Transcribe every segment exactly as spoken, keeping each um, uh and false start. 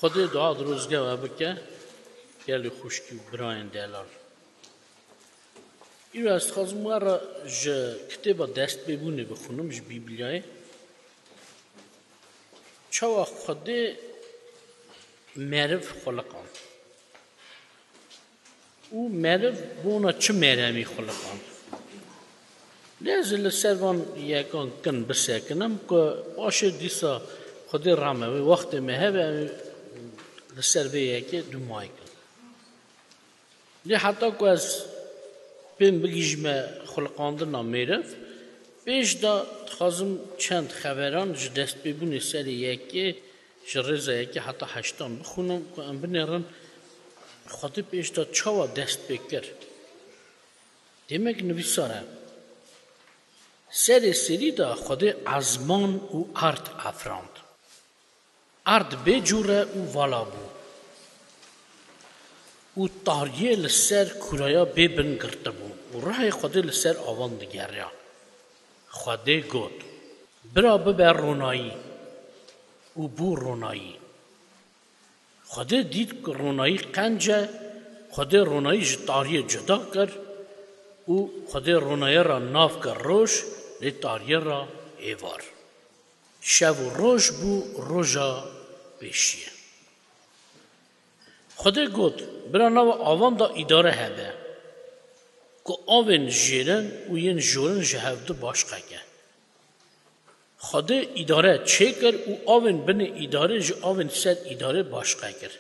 Xwedê dua dirozge we bike, gelê xwişkî û birayên delal. Îro ez dixwazim we re ji kitêba Destpêbûnê bixwînim, ji Bîblyayê. Çawa Xwedê meriv xuliqand û meriv bona çi meremî xuliqand. Lê ez ê li ser van yekan kin bisekinim ku paşê dîsa Xwedê rame wê wextê me hebe, em li ser vê yekê dûmayî kin. Lê heta ku ez pê bigihîjime xuliqandina mêriv, pêş de dixwazim çend xeberan ji Destpêbûnê serê yekê, ji rêza yekê heta heştan bixwînim ku em binêrin Xwedê pêş de çawa dest pê kir. Demek nivîsar e: Serê serî de Xwedê ezman û erd afirand. Erd bê cûre û vala bû û tariyê li ser kûraya bê bin girtibû û ruhê Xwedê li ser avan digeriya. Xwedê got: Bira bibe ronayî. Û bû ronayî. Xwedê dît ku ronayî qenc e, Xwedê ronayî ji tariyê cuda kir û Xwedê ronayê re nav kir roj, lê tariyê re êvar. Şev û roj bû roja pêşiyê. Xwedê got: Bira nava avan de îdare hebe, ku avên jêrin û yên jorin ji hevdu başqe ke. Xwedê îdare çêkir û avên binê îdarê ji avên ser îdarê başqe kir.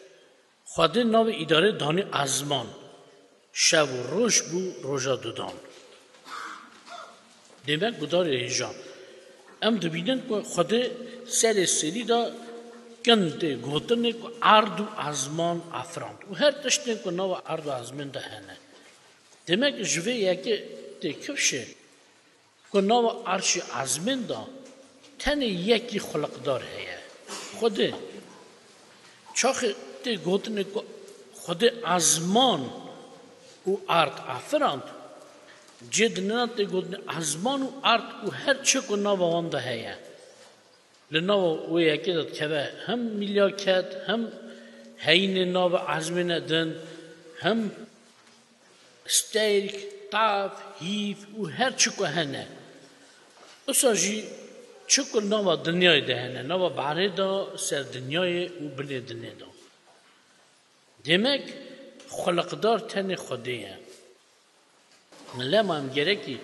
Xwedê navê îdarê danî ezman. Şev û roj bû roja dudan. Demek gudarê hêja. Em dibînin ku Xwedê serê serî de kin tê gotinê ku erd û ezman afirand û her tiştên ku nava erd û ezmên de hene. Demek ji vê yekê tê kifşê ku nava erşê ezmên de tenê yekî xuliqdar heye, Xwedê. Çaxê tê gotinê ku Xwedê ezman û erd afirand, cê dinêna tê gotinê ezman û erd û her çi ku nava wan de heye. Li nava wê yekê de dikeve hem mîlyaket, hem heyînê nava ezmêne din, hem stêrk, tav, hîv û her çi ku hene. Usa jî çi ku nava dinyayê de hene, nava behrê de, ser dinyayê û binê dinê de. Demek xuliqdar tenê Xwedê ye. Lema em gerekî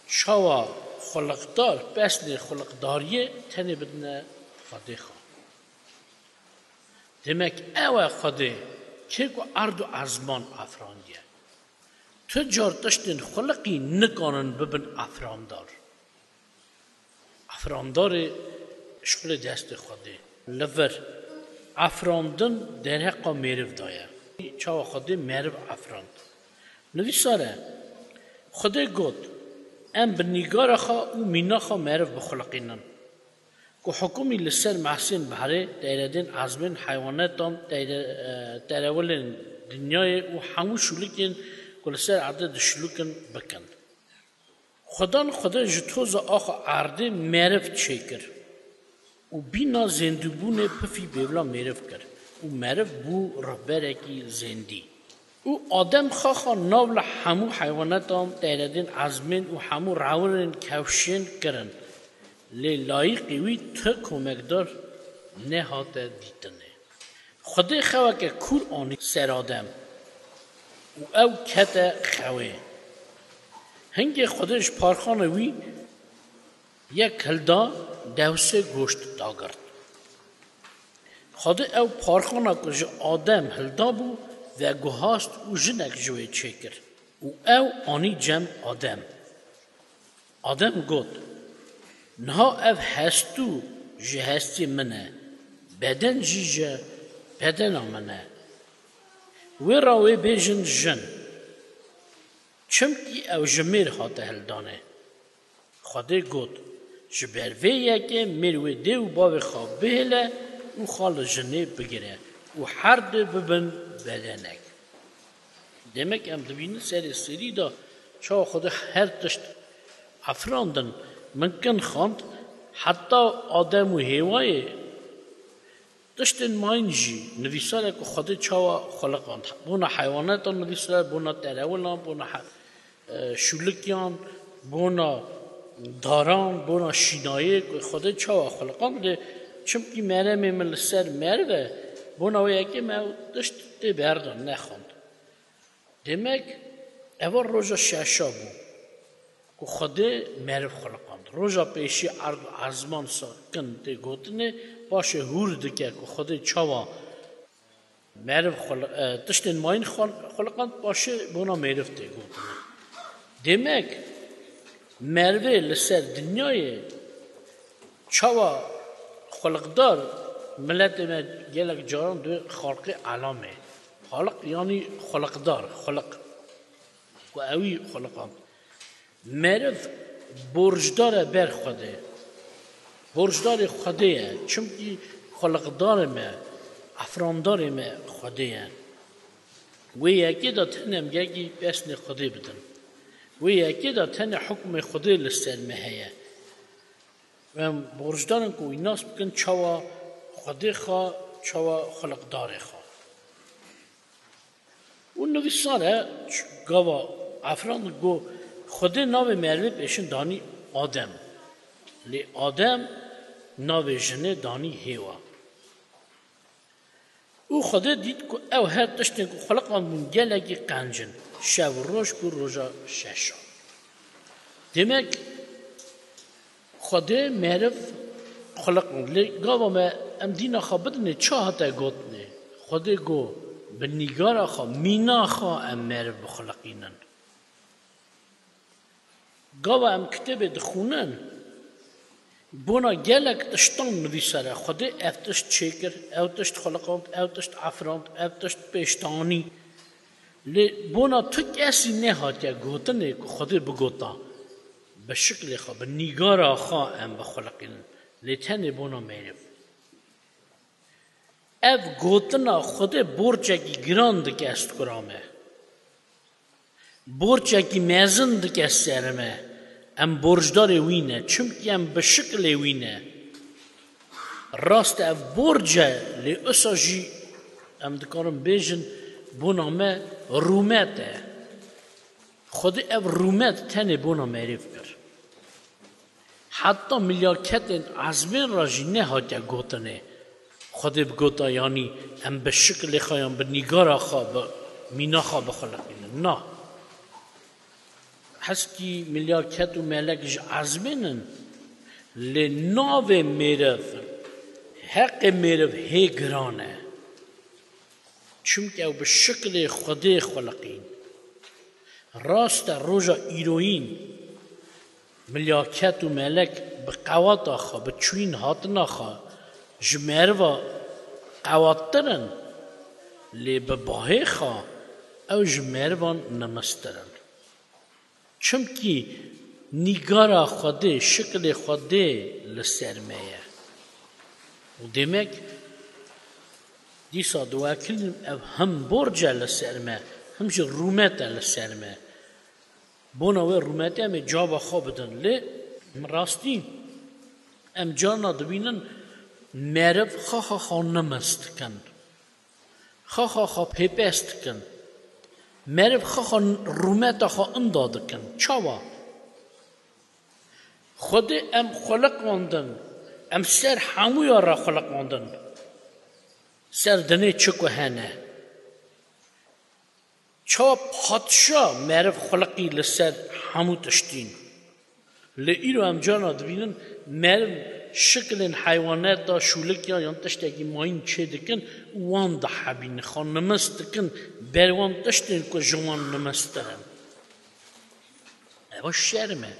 çawa xuliqdar pesnê xuliqdariyê tenê bidine Xwedê xwe. Demek ew e Xwedê, kê ku erd û ezman afirandiye. Tu car tiştên xuliqî nikanin bibin afirandar. Afirandarê şixulê destê Xwedê. Li vir, afirandin derheqa mêriv de ye. Çawa Xwedê meriv afirand? Nivîsar e: Xwedê got: Em bi nîgara xwe û mîna xwe meriv bixuliqînin, ku hukimî li ser mehsên behrê, teyredên ezmên, heywanetan, teyre-, e, terewilên dinyayê û hemû şûlikên ku li ser erdê dişûlikin bikin. Xudan Xwedê ji toza axa erdê meriv çêkir û bîna zêndîbûnê pifî bêvla mêriv kir û meriv bû rihberekî zêndî. Û Adem xaxa nav li hemû heywanetan, teyredên ezmên û hemû rewirên kewşên kirin, lê layîqî wî tu komekdar nehate dîtinê. Xwedê xeweke kûr anî ser Adem û ew kete xewê. Hingê Xwedê ji parxana wî yek hilda, dewsê goşt dagirt. Xwedê ew parxana ku ji Adem hildabû veguhast û jinek ji wê çêkir û ew anî cem Adem. Adem got: Niha ev hestû ji hestê min e, beden jî ji bedena min e. Wê re wê bêjin jin, çimkî ew ji mêr hate hildanê. Xwedê got: Ji ber vê yekê mêr wê dê û bavê xwe bihêle û xwe li jinê bigire û her du bibin bedenek. Demek em dibînin serê serî de çawa Xwedê her tişt afirandin, min kin xwend, heta Adem û Hêwayê Tiştên mayîn jî nivîsar e ku Xwedê çawa xuliqand. Bona heywanetan nivîsar e, bona terewilan, bona he-, e, şûlikiyan, bona daran, bona şînayê ku Xwedê çawa xuliqand. Lê çimkî meremê min li ser meriv e, bona wê yekê me ew tişt tê berdan, nexwend. Demek, eva roja şeşa bû ku Xwedê meriv xuliqand. Roja pêşî erd û ezman sakin tê gotinê, paşê hûr dike ku Xwedê çawa meriv xuli-, e, tiştên mayîn xul-, xuliqand, paşê bona meriv tê gotinê. Demek, merivê li ser dinyayê çawa xuliqdar, miletê me gelek caran dibê xalqê elamê. Xaliq yanî xuliqdar, xuliq. Ku ewî xuliqand. Meriv borcdar e ber Xwedê. Borcdarê Xwedê ye. Çimkî xuliqdarê me, efrandarê me Xwedê ye. Wê yekê de tenê em gelkî pesnê Xwedê bidin. Wê yekê de tenê hukmê Xwedê li ser me heye. Em borcdar in ku wî nas bikin çawa Xwedê xwe, çawa xuliqdarê xwe. Û nivîsar e, ç-, gava efrand got, Xwedê navê merivê pêşin danî Adem. Lê Adem navê jinê danî Hêwa. Û Xwedê dît ku ew her tiştên ku xuliqandbûn gelekî qenc in, şev û roj ku roja şeşa. Demek, Xwedê meriv xuliqand. Lê gava me em dîna xwe bidinê, çi hate gotinê? Xwedê got, bi nîgara xwe, mîna xwe em meriv bixuliqînin. Gava em kitêbê dixwînin, bona gelek tiştan nivîsar e. Xwedê ev tişt çêkir, ew tişt xuliqand, ew tişt efrand, ev tişt pêştanî. Lê bona tu kesî nehatiye gotinê ku Xwedê bigota, bi şiklê xwe, bi nîgara xwe em bixuliqînin. Lê tenê bona meriv. Ev gotina Xwedê borcekî giran dike ez dikura me. Borcekî mezin dike ser me. Em borcdarê wî ne, çimkî em bi şiklê wî ne. Rast e, ev borc e, lê usa jî em dikarin bêjin, bona me rûmet e. Xwedê ev rûmet tenê bona meriv kir. Heta milyaketên ezmên re jî nehatiye gotinê. Xwedê bigota, yanî em bi şiklê xwe yan bi nîgara xwe, bi mîna xwe bixuliqînin. Na. Heskî milyaket û melek ji ezmên in, lê navê mêriv, heqê mêriv hê giran e. Çimkî ew bi şiklê Xwedê xuliqîn. Rast e, roja îroyîn milyaket û melek bi qewata xwe, bi çûyîn hatina xwe ji meriva qewattir in, lê bi bahê xwe ew ji merivan nimistir in. Çimkî nîgara Xwedê, şiklê Xwedê li ser me ye. Û demek, dîsa diwekilînim ev him borc e li ser me, him jî rûmet e li ser me. Bona wê rûmetê em ê caba xwe bidin. Lê rastî em carna dibînin meriv xwe xwe xwe nimist dikin. Xwe xwe xwe pêpes dikin. Meriv xwe xwe rûmeta xwe inda dikin. Çawa? Xwedê em xuliqandin. Em ser hemûya re xuliqandin. Ser dinê çi ku hene. Çawa padşa meriv xuliqî li ser hemû tiştîn. Lê îro em carna dibînin, meriv şikilên heywaneta, şûlikiya yan tiştekî mayîn çê dikin û wan dihebînin, xwe nimist dikin ber wan tiştên ku ji wan nimistir in. Ewa şerm e.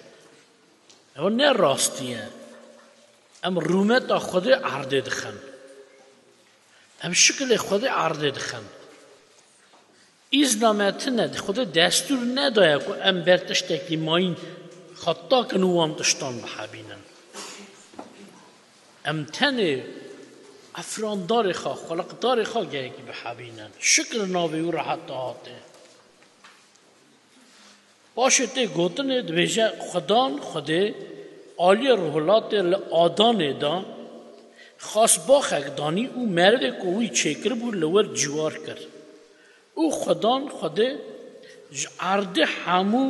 Ewa ne rastî ye. Em rûmeta Xwedê erdê dixin. Em şikilê Xwedê erdê dixin. Îzna me tine, Xwedê destûr nedaye ku em ber tiştekî mayîn xwe takin û wan tiştan bihebînin. Em tenê efrandarê xwe, xuliqdarê xwe gerekî bihebînin. Şikir navê wî re heta hatê. Paşê tê gotinê dibêje, Xudan, Xwedê, aliyê ruhlatê li Adanê de, Xasbaxek danî û merivê ku wî çêkiribû li wir ciwar kir. Û Xudan Xwedê ji erdê hemû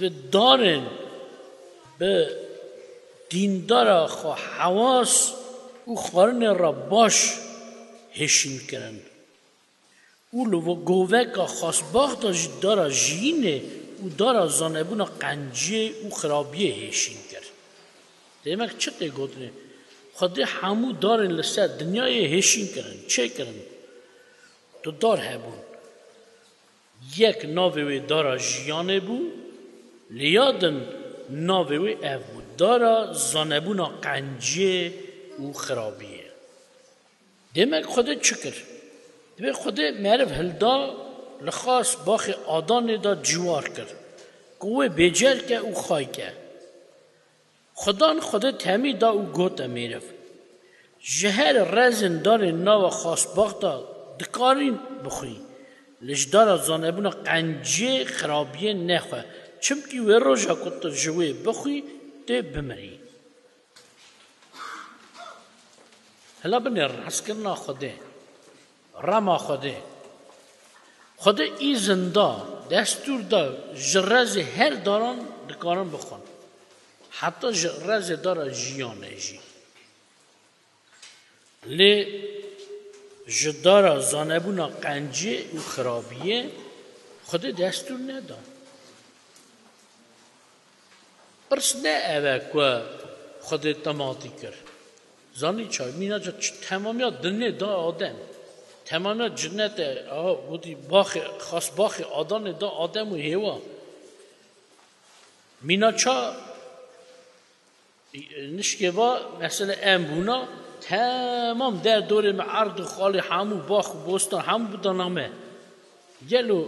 vê darên bi dîndara xwe hewas û xwarinê re baş hêşîn kirin. Û li goveka xasbax de jî dara jiyînê û dara zanebûna qenciyê û xirabiyê hêşîn kir. Demek çi tê gotinê? Xwedê hemû darên li ser dinyayê hêşîn kirin, çêkirin. Du dar hebûn. Yek navê wê dara jiyanê bû, lê ya din navê wê ev bû, dara zanebûna qenciyê û xirabiyê. Demek Xwedê çi kir? Divê Xwedê meriv hilda, li xasbaxê Adanê de ciwar kir, ku wê bêcer ke û xay ke. Xudan Xwedê temî da û gote mêriv, ji her rezên darên nava xasbax de dikarî bixwî, lê ji dara zanebûna qenciyê xirabiyê nexwe, çimkî wê roja ku tu ji wê bixwî, tê bimirî. Hela binê reskirina Xwedê, rema Xwedê. Xwedê îzin da, destûr da, ji rezê her daran dikarin bixwin. Heta ji rezê dara jiyanê jî. Lê ji dara zanebûna qenciyê û xirabiyê Xwedê destûr neda. Pirs ne ev e ku Xwedê tematî kir. Zanî çav, mîna ca çi-, temamiya dinê da Adem. Temamiya cinetê, aha, gotî baxê, xasbaxê Adanê da Adem û Hêwa. Mîna ça, nişkê va, mesela em bûna, temam der dorê me erd û xalê hemû bax û bostan hemû bidana me. Gelo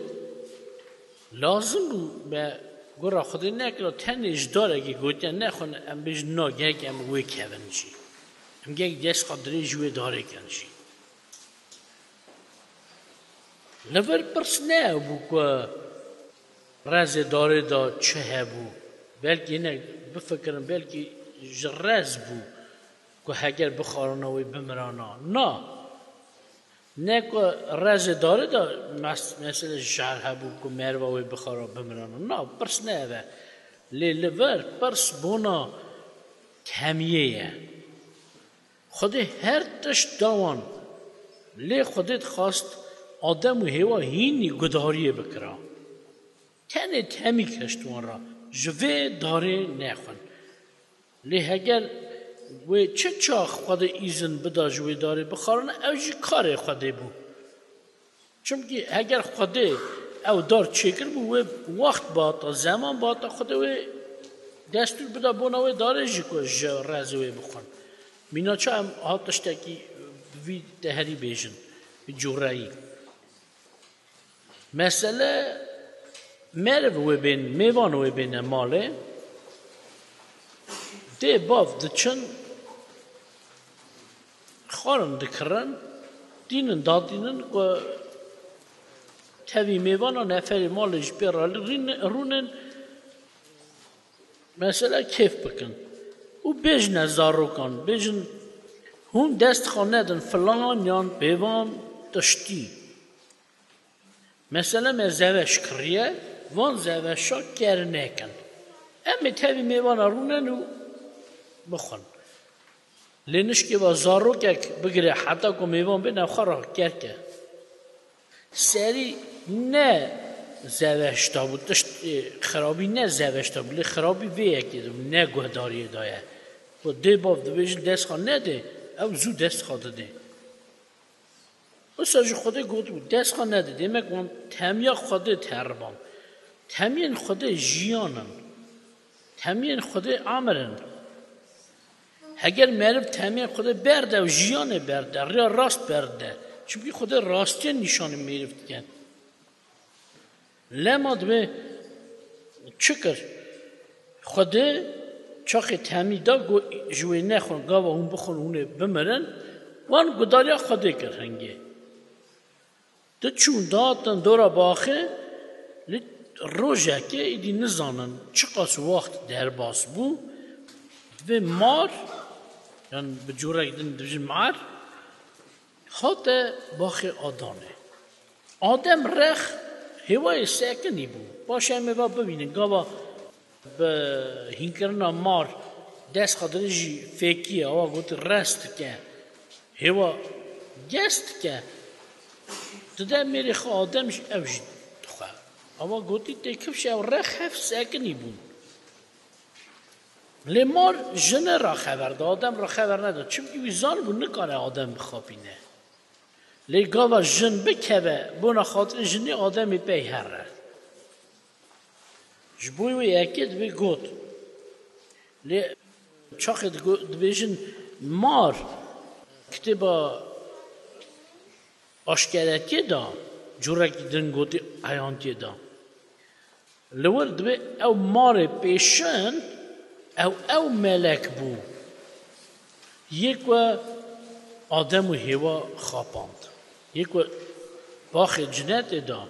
lazim bû me gora Xwedê nekira tenê ji darekê gotiye nexwin, em bêjin na, gerek em wê kevin jî. Em gerek dest xwe dirêj ji wê darê kin jî. Li vir pirs ne ew bû ku rezê darê de çi hebû. Belkî hinek bifikirin, belkî ji rez bû ku heger bixwarina wê bimirana. Na. Ne ku rezê darê de mes-, mesele jehr hebû ku meriva wê bixwara bimirana. Na, pirs ne ev e. Lê li vir pirs bona temiyê ye. Xwedê her tişt da wan. Lê Xwedê dixwast Adem û Hêwa hînî gudariyê bikira. Tenê temî kişt wan re, ji vê darê nexwin. Lê heger wê çi çax Xwedê îzin bida ji wê darê bixwarine, ew jî karê Xwedê bû. Çimkî heger Xwedê ew dar çêkiribû, wê wext bata, zeman bata, Xwedê wê destûr bida bona wê darê jî ku ji rezê wê bixwin. Mîna ça em ha tiştekî bi vî teherî bêjin, bi cûreyî. Mesele meriv wê bên, mêvan wê bêne malê, dê bav diçin, xwarin dikirin, dînin dadînin ku tevî mêvana neferê malê ji pê re rîn-, rûnin, mesele kêf bikin. Û bêjine zarokan, bêjin, hûn dest xwe nedin filan yan pêvan tiştî. Mesele me zeveş kiriye, van zeveşa ker nekin. Em ê tevî mêvana rûnin û bixwin. Lê nişkê ve zarokek bigire heta ku mêvan bên ew xwe re ker ke. Serî ne zeveş da bû, tişt, e, xirabî ne zeveş da bû, lê xirabî vê yekê de bû, ne guhdariyê de ye. Ku dê bav dibêjin dest xwe nedê, ew zû dest xwe didê. Wisa ji Xwedê gotibû, dest xwe nede. Demek wan temiya Xwedê teriband. Temiyên Xwedê jiyan in. Temiyên Xwedê emir in. Heger meriv temiyên Xwedê berde û jiyanê berde, rêya rast berde. Çimkî Xwedê rastiyê nîşanî meriv dike. Lema divê çi kir? Xwedê çaxê temî da, got, ji wê nexwin, gava hûn bixwin, hûn ê bimirin. Wan gudariya Xwedê kir hingê. Diçûn dihatin dora baxê, li rojekê êdî nizanin çiqas wext derbas bû, divê mar Yan bi cûrek din dibêjin mar, hate baxê Adanê. Adem rex hêwayê sekinî bû. Paşê em ê va bibînin, gava bi hînkirina mar dest xwe dirêjî fêkî ye, awa gotî rest dike. Hêwa gest dike. Dide mêrê xwe Adem jî, ew jî dixwe. Awa gotî tê kifşê ew rex heft sekinî bûn. Lê mar jine re xeber da, Adem re xeber neda. Çimkî wî zanibû nikare Adem bixapîne. Lê gava jin bikeve, bona xatirê jinê Ademê pey here. Ji bo wê yekê dibê got. Lê çaxê digo-, dibêjin mar kitêba aşkeretiyê de, cûrekî din gotî eyantiyê de. Li wir dibê ew marê pêşin ew, ew melek bû. Yê ku Adem û Hêwa xapand. Yê ku baxê cinetê de,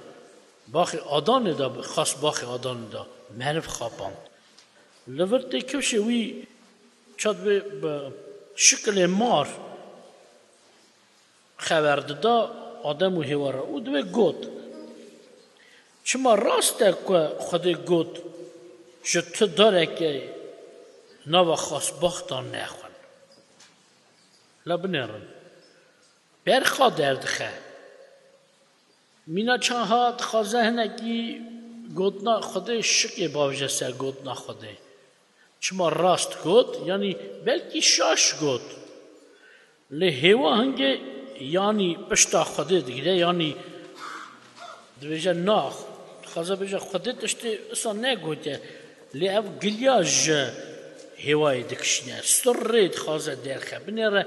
baxê Adanê de, xas baxê Adanê de, meriv xapand. Li vir tê kifşê wî çat bi, bi şikilê mar xeber dida Adem û Hêwa re û dibê got, çima rast e ku Xwedê got, ji tu darekê nava xasbaxtan nexwin? La binêrin. Berxa derdixe. Mîna çaha dixwaze hinekî gotina Xwedê şikê bavêje ser gotina Xwedê. Çima rast got, yanî belkî şaş got. Lê Hêwa hingê yanî pişta Xwedê digire, yanî dibêje na, dixwaze bêje Xwedê tiştê wisa negotiye. Lê ev giliya ji Hêwayê dikişîne. Sirrê dixwaze derxe. Binêre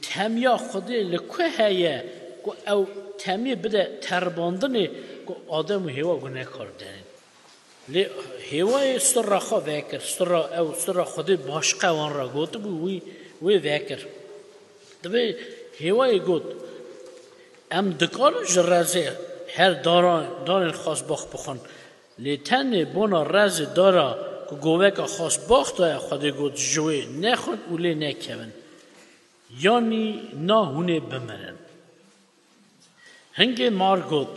Temiya Xwedê li ku heye ku ew temiyê bide teribandinê ku Adem û Hêwa gunehkar bide? Lê Hêwayê sirra xwe vekir, sirra ew, sirra Xwedê başqe wan re gotibû, wî, wê vekir. Divê Hêwayê got, em dikarin ji rezê her daran, darên xasbax bixwin. Lê tenê bona rezê dara ku goveka xasbax daye Xwedê got, ji wê nexwin û lê nekevin. Yanî na hûn ê bimirin. Hingê mar got,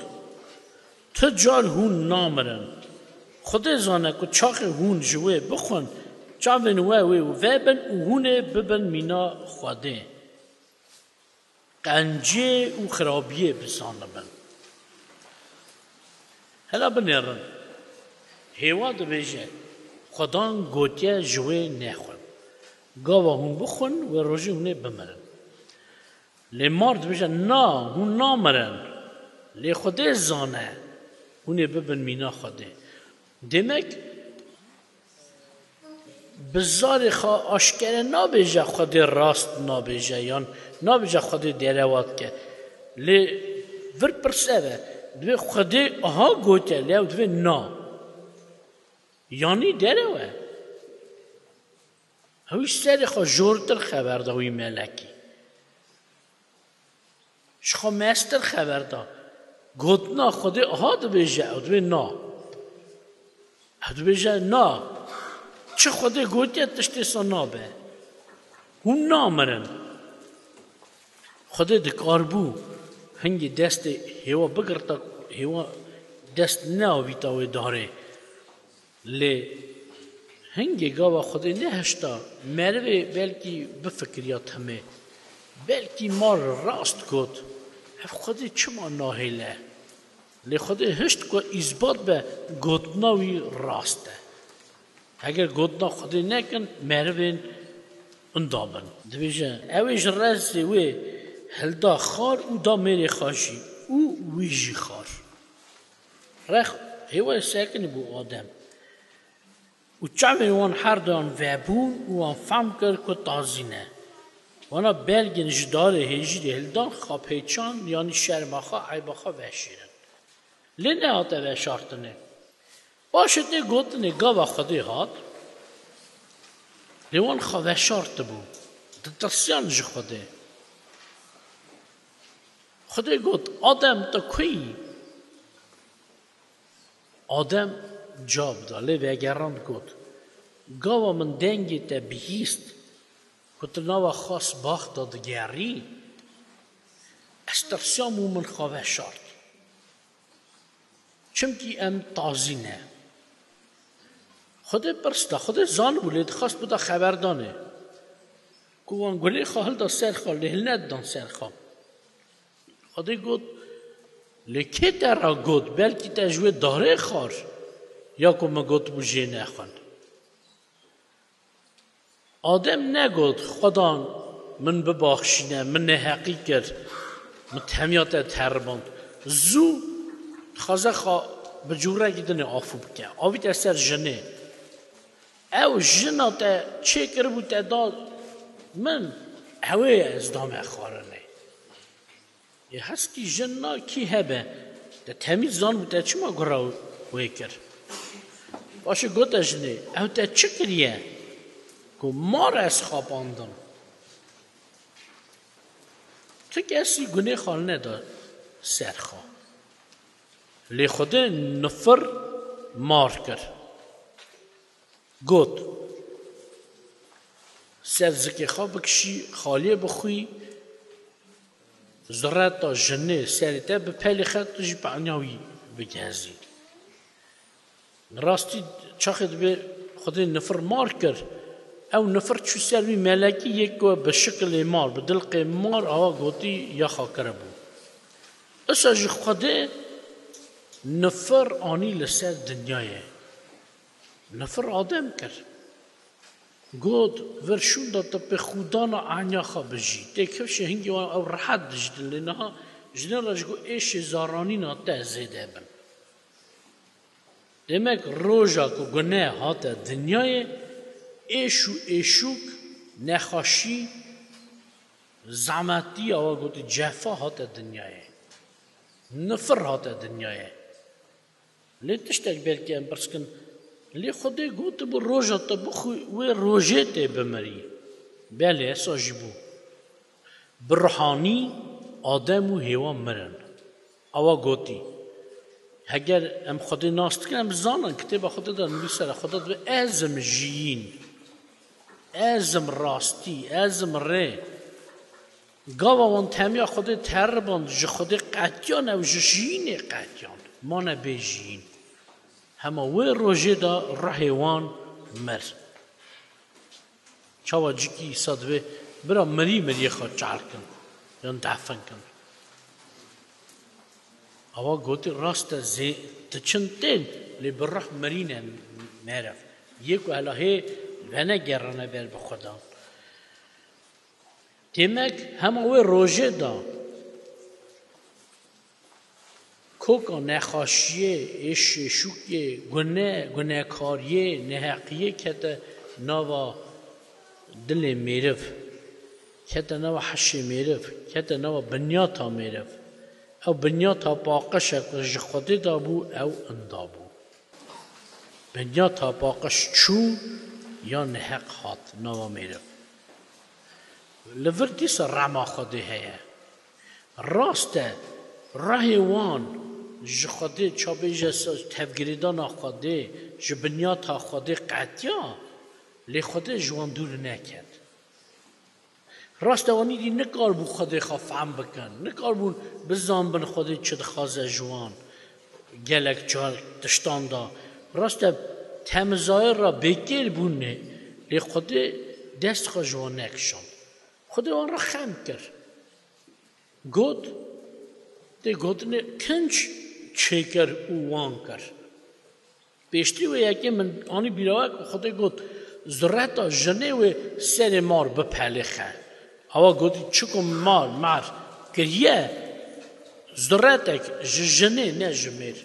tu car hûn namirin. Xwedê zane ku çaxê hûn ji wê bixwin, çavên we wê vebin û hûn ê bibin mîna Xwedê. Qenciyê û xirabiyê bizanibin. Hela binêrin. Hêwa dibêje, Xwedan gotiye ji wê nexwin. Gava hûn bixwin, wê rojê hûn ê bimirin. Lê mar dibêje, na, hûn namirin. Lê Xwedê zane, hûn ê bibin mîna Xwedê. Demek, bi zarê xwe aşkere nabêje Xwedê rast nabêje, yan nabêje Xwedê derewa dike. Lê vir pirs ev e, divê Xwedê aha gote, lê ew divê na. Yanî derew e. Ew ji serê xwe jortir xeber da wî melekî. Ji xwe mestir xeber da. Gotina Xwedê aha dibêje, ew dibê na. Ew dibêje na. Çi Xwedê gotiye tiştê sa nabe. Hûn namirin. Xwedê dikarbû hingê destê hêwa bigirta, hêwa dest neavîta wê darê. Lê hingê gava Xwedê nehişta, merivê belkî bifikiriya temê. Belkî mar rast got. Ev Xwedê çima nahêle? Lê Xwedê hişt ku îsbat be gotina wî rast e. Heger gotina Xwedê nekin, merivên inda bin. Dibêje, ew ê ji rezê wê hilda xar û da mêrê xwe jî û wî jî xar. Rex hêwayê sekinî bû Adem. Û çavên wan her duyan vebûn û wan fehm kir ku tazî ne. Wana belgên ji darê hêjîrê hildan xapêçan, yanî şerma xwe, eyba xwe veşêrin. Lê nehate veşartinê. Paşê tê gotinê gava Xwedê hat, lê wan xwe veşartibû, ditirsiyan ji Xwedê. Xwedê got, Adem, tu ku yî? Adem cab da, lê vegerand got, gava min dengê te bihîst, Ku tu nava xas bax de digerî, ez tirsiyam û min xwe veşart. Çimkî em tazî ne. Xwedê pirs da, Xwedê zanibû, lê dixwest bida xeberdanê. Ku wan gulê xwe hilda ser xwe, lê hilnedidan ser xwe. Xwedê got, lê kê te re got, belkî te ji wê darê xwar, ya ku min gotibû jê nexwin. Adem negot, Xwedan min bibaxşîne, min neheqî kir, min temiya te teriband. Zû dixwaze xwe bi cûrekî dinê afû bike. Avîte ser jinê. Ew jina te çêkiribû te da min, ew ê ez dame xwarinê. Ê heskî jin na kî hebe, te temî zanibû te çima gura wê kir? Paşê gote jinê, ew te çi kiriye? Ku mar ez xapandim. Tu kesî gunê xwe neda ser xwe. Lê Xwedê nifir mar kir. Got, ser zikê xwe bikişî, xaliyê bixwî, zureta jinê serê te bi pelê xe, tu jî paniya wî bigihezî. Rastî çaxê dibê Xwedê nifir mar kir, ew nifir çû ser wî melekî yê ku bi şikilê mar, bi dilqê mar awa gotî ya xwe kiribû. Isa jî Xwedê nifir anî li ser dinyayê. Nifir Adem kir. Got, vir şûnda te pê xûdana aniya xwe bijî. Tê kifşê hingê wan ew rehet dijîtin, lê niha jinê re ji got êşê zaranîna te zêde bin. Demek roja ku gune hate dinyayê, êş û êşûk, nexweşî, zehmetî, awa gotî cefa hate dinyayê. Nifir hate dinyayê. Lê tiştek belkî em pirs kin, lê Xwedê gotibû roja te bixwî, wê rojê tê bimirî. Belê, esa jî bû. Bi ruhanî Adem û Hêwa mirin. Awa gotî, heger em Xwedê nas dikin, em zanin, kitêba Xwedê de nivîsere, Xwedê dibê, ez im jiyîn, ez im rastî, ez im rê. Gava wan temiya Xwedê teriband, ji Xwedê qetiyan ew ji jiyînê qetiyan. Mane bê jiyîn. Hema wê rojê de ruhê wan mir. Çawa cikî Îsa dibê, bira mirî miriyê xwe çal kin, yan defin kin. Awa gotî, rast e, zê diçin tên, lê bi ruh mirîne meriv. Yê ku hela hê venegerane ber bi Xwedan. Demek hema wê rojê de koka nexweşiyê, êşê şûkê, gune, gunekariyê, neheqiyê kete nava dilê mêriv, kete nava hişê mêriv, kete nava binyata mêriv. Ew binyata paqij e ku ji Xwedê de bû, ew inda bû. Binyata paqij çû ya neheq hat nava mêriv. Li vir dîsa rema Xwedê heye. Rast e, rehê wan ji Xwedê, çabêje se-, tevgirêdana Xwedê, ji binyata Xwedê qetiya, lê Xwedê ji wan dûr neket. Rast e, wan îdî nikaribû Xwedê xwe fehm bikin, nikaribûn bizanbin Xwedê çi dixwaze ji wan gelek car tiştan da. Rast e, temizayê re bêkêr bûne, lê Xwedê dest xwe ji wan nekişand. Xwedê wan re xem kir. Got, tê gotinê kinc çêkir û wan kir. Pêştî wê yekê min anî bîra we ku Xwedê got, zureta jinê wê serê mar bipelêxe. Awa gotî, çiku mar, mar kiriye, zuretek ji jinê, ne ji mêr.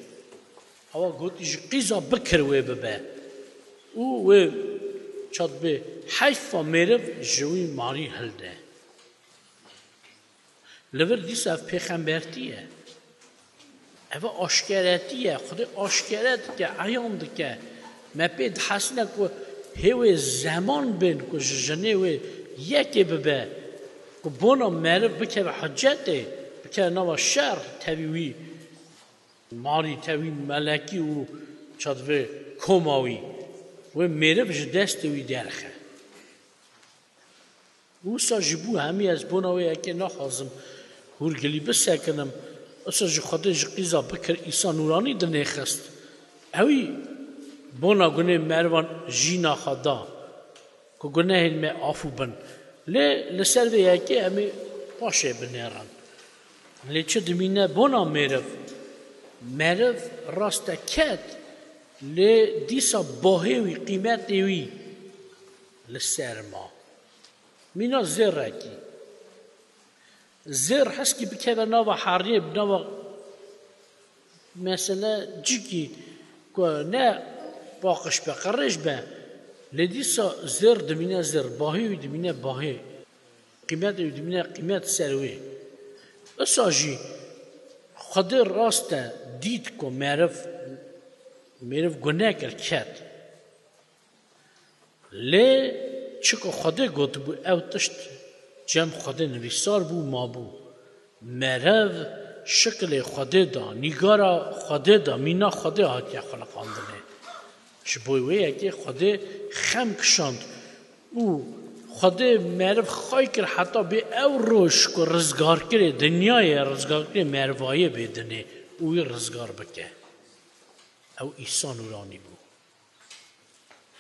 Awa gotî, ji qîza bikir wê bibe. Û wê çat bê heyfa mêriv ji wî marî hilde. Li vir dîsa ev pêxembertî ye. Ev aşkeretî ye. Xwedê aşkere dike, eyan dike. Me pê dihesîne ku hê wê zeman bên ku ji jinê wê yekê bibe, ku bona meriv bikeve hicetê, bikeve nava şer, tevî wî marî, tevî melekî û çadivê koma wî. Wê mêriv ji destê wî derxe. Wisa jî bû hemî ez bona wê yekê naxwazim hûrgilî bisekinim. Wisa jî Xwedê ji qîza bikir Îsa Nûranî dinêxist. Ewî bona gunê merivan jîna xwe da, ku gunehên me afû bin. Lê li ser vê yekê em ê paşê binêrin. Lê çi dimîne bona mêriv? Meriv rast e ket, lê dîsa bahê wî, qîmetê wî li ser ma. Mîna zêrekî. Zêr heskî bikeve nava heriyê, nava mesele cikî ku ne paqij be, qirêj be, lê dîsa zêr dimîne zêr, bahê wî dimîne bahê, qîmetê wî dimîne qîmet ser wê. Wisa jî Xwedê rast e dît ku meriv, meriv gune kir, ket. Lê çi ku Xwedê gotibû, ew tişt cem Xwedê nivîsar bû, mabû. Meriv şikilê Xwedê da, nîgara Xwedê da, mîna Xwedê hatiye xuliqandinê. Ji bo wê yekê Xwedê xem kişand û Xwedê meriv xay kir heta bê ew roj ku rizgarkirê dinyayê, rizgarkirê merivayê bê dinê û wî rizgar bike. Ew Îsa Nûranî bû.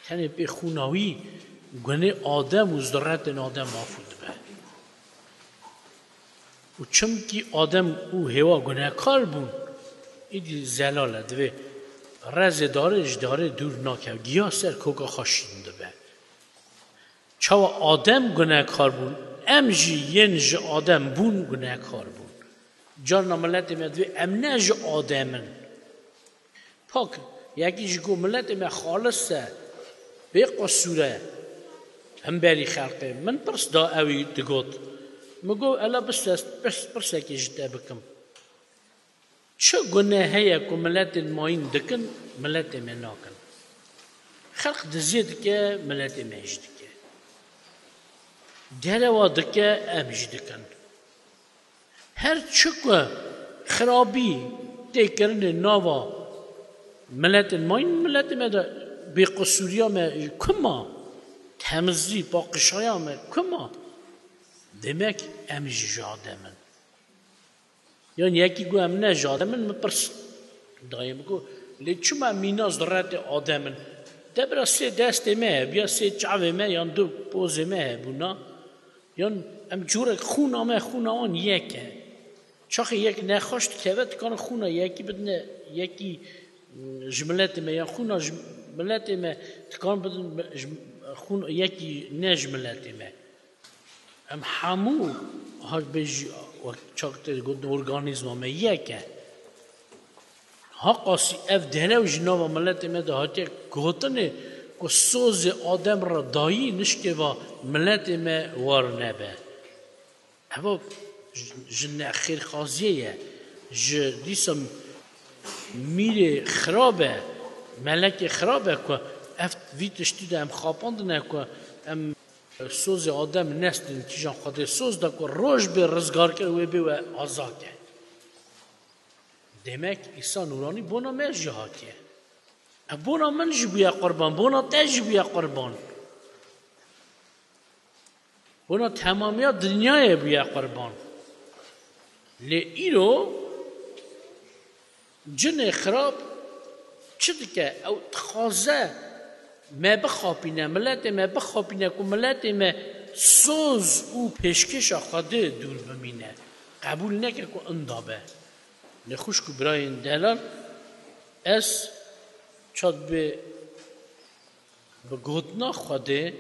Tenê pê xûna wî gunê Adem û zuretên Adem afû dibe. Û çimkî Adem û Hêwa gunekar bûn, îdî zelal e, divê rezê darê ji darê dûr nake, giya ser koka xwe şîn dibe. Çawa Adem gunekar bûn, em jî yên ji Adem bûn gunekar bûn. Carna miletê me divê em ne ji Adem in. Pak, yekî ji got, miletê me xalis e, bê qisûr e, himberî xelqê. Min pirs da, ewî digot. Min got, ela bistest, pirs, pirsekê ji te bikim. Çi guneh heye ku miletên mayîn dikin, miletê me nakin? Xelq diziyê dike, miletê me jî dike. Derewa dike, em jî dikin. Her çi ku xirabî tê kirinê nava miletên mayîn, miletê me de bêqisûriya me ku ma, temizî, paqişaya me ku ma, demek em jî ji Adem in. Yan yekî got, em ne ji Adem in, min pirs dayê min got, lê çima em mîna zuretê Adem in? De bira sê destê me hebûya, sê çavê me yan du pozê me hebûna. Yan em curek xûna me, xûna wan yek e. Çaxê yek nexweş dikeve, dikarin xûna yekî bidine yekî, mm, ji miletê me, yan xûna ji miletê me dikarin bidin ji xûn-, yekî ne ji miletê me. Em hemû, ha bêjî, wek çaxê tê gotin, organîzma me yek e. Haqasî ev derew ji nava miletê me de hatiye gotinê ku sozê Adem re dayî nişkê va miletê me war nebe. Eva ji, ji nexêrxaziyê ye, ji dîsa mîrê xirab e, melekê xirab e ku ev, vî tiştî de em xapandine ku em sozê Adem nestin kîjan Xwedê soz da ku roj bê rizgarkir wê bê we azad ke. Demek Îsa Nûranî bona me jî hatiye. Ev bona min jî bûye qurban, bona te jî bûye qurban. Bona temamiya dinyayê bûye qurban. Lê îro cinê xirab çi dike? Ew dixwaze me bixapîne, miletê me bixapîne ku miletê me soz û pêşkêşa Xwedê dûr bimîne. Qebûl neke ku inda be. Lê xwişk û birayên delal, ez çad bi, bi gotina Xwedê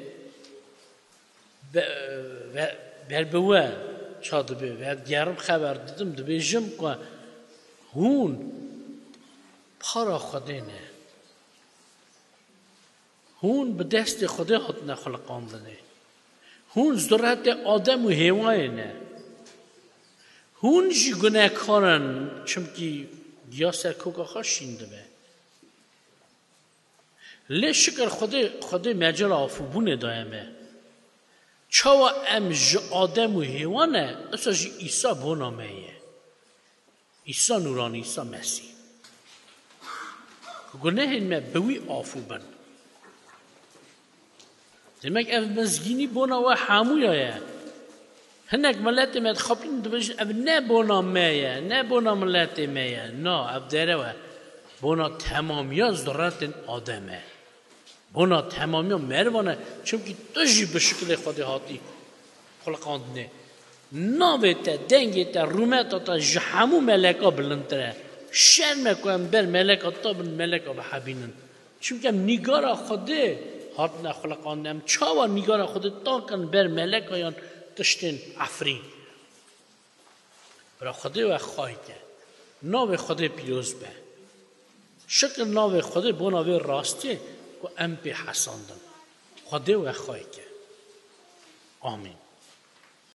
be-, ve-, ber bi we ça dibe, vedigerim, xeber didim, dibêjim ku hûn para Xwedê ne. Hûn bi destê Xwedê hatine xuliqandinê. Hûn zuretê Adem û Hêwayê ne. Hûn jî gunehkar in, çimkî giya ser koka xwe şîn dibe. Lê şikir Xwedê, Xwedê mecala afûbûnê daye me. Çawa em ji Adem û Hêwa ne, wisa jî Îsa bona me ye. Îsa Nûranî, Îsa Mesîh. Ku gunehên me bi wî afû bin. Demek ev mizgînî bona we hemûya ye. Hinek miletê me dixapînin, dibêjin, ev ne bona me ye, ne bona miletê me ye. Na, ev derew e bona temamiya zuretên Adem e. Bona temamiya merivan e, çimkî tu jî bi şikilê Xwedê hatî xuliqandinê. Navê te, dengê te, rûmeta te ji hemû meleka bilindtir e. Şerm e ku em ber meleka tabin, meleka bihebînin. Çimkî em nîgara Xwedê hatine xuliqandin. Em çawa nîgara Xwedê takin ber meleka yan tiştên efrîn? Bira, Xwedê we xayî ke. Navê Xwedê pîroz be. Şikir navê Xwedê bona vê rastiyê ku em pê hesandin. Xwedê we xayî ke. Amîn.